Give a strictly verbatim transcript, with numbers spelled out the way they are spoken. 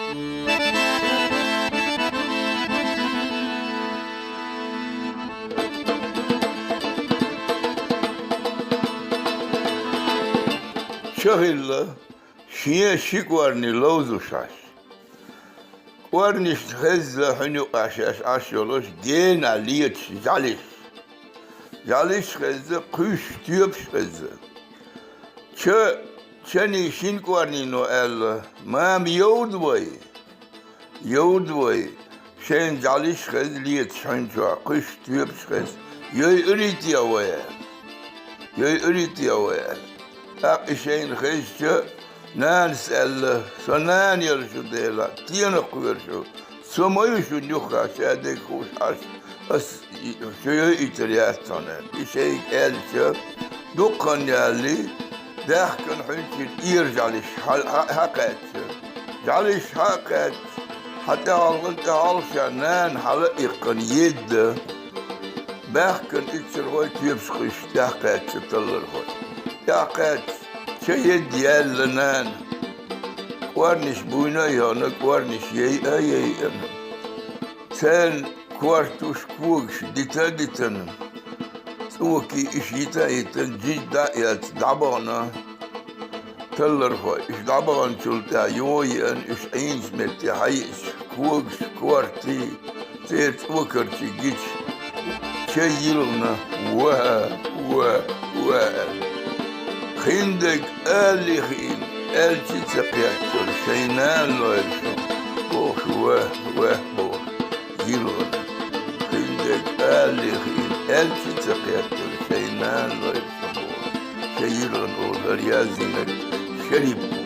Чу хилла шен ши кӀорни ловзуш Ӏаш. КӀорнишна хезза хьуьнуьйкъаш Ӏаш йолуш, генахь леташ жӀалиш. ЖӀалиш хезза, кхуьйсуш тоьпаш хезза. Ча, чанний шина кӀорнино аьлла: «Мама, йовда вай, йовда вай, шайна жӀалиш хеза леташ хьуьнчохь, кхуьйсуш тоьпаш хеза, йойуьйтий те вай?» Йойуьйтий те вай аьлла. ТӀаккха и шайна хезча, нанас аьлла: «Со нана яра шу, Дела, стенах кхоьру шу. Со ма ю шуна юххехь, ша дерг хууш Ӏаш, ас шу йойуьйтур яц хьуна». И шайга аьлча, дукха хан ялале, даьхкина хьуьнчуьра эр жӀалиш хьа-, хьа-, хьакхаьчча. ЖӀалиш хьакхаьчча, хьан тӀехьалгӀан тӀехьалгӀа ша нана хьала а иккхина едда. Баьхкина иццархой тоьпаш кхуьйсуш тӀаьхьакхаьчча таллархой. ТӀаьхьакхаьчча, ча едда яьлла нана. КӀорниш буйна а йохна, кӀорниш яйа а яйина. Царна кортуш, когаш дита а дитина, цӀокий иша йита а йитина, жижиг дӀа а эцна, дӀабахана таллархой. Иша дӀабаханчул тӀаьхьа юха а еана, иша Ӏийначу метте хьайиъча, когаш, кортий, церан цӀокарчий гича, ча йилхина: «Ва, ва, ва». Хиндерг ала а хиъна, аьлча а ца кхеттара, шайн нана лойла шу, бохуш, «Ва, ва», бохуш, йилхина. Хиндерг ала а хиъна, аьлча а ца кхеттара, шайн нана лойла шу, бохуш, ча йилхина олу хӀара яздинарг Шарип.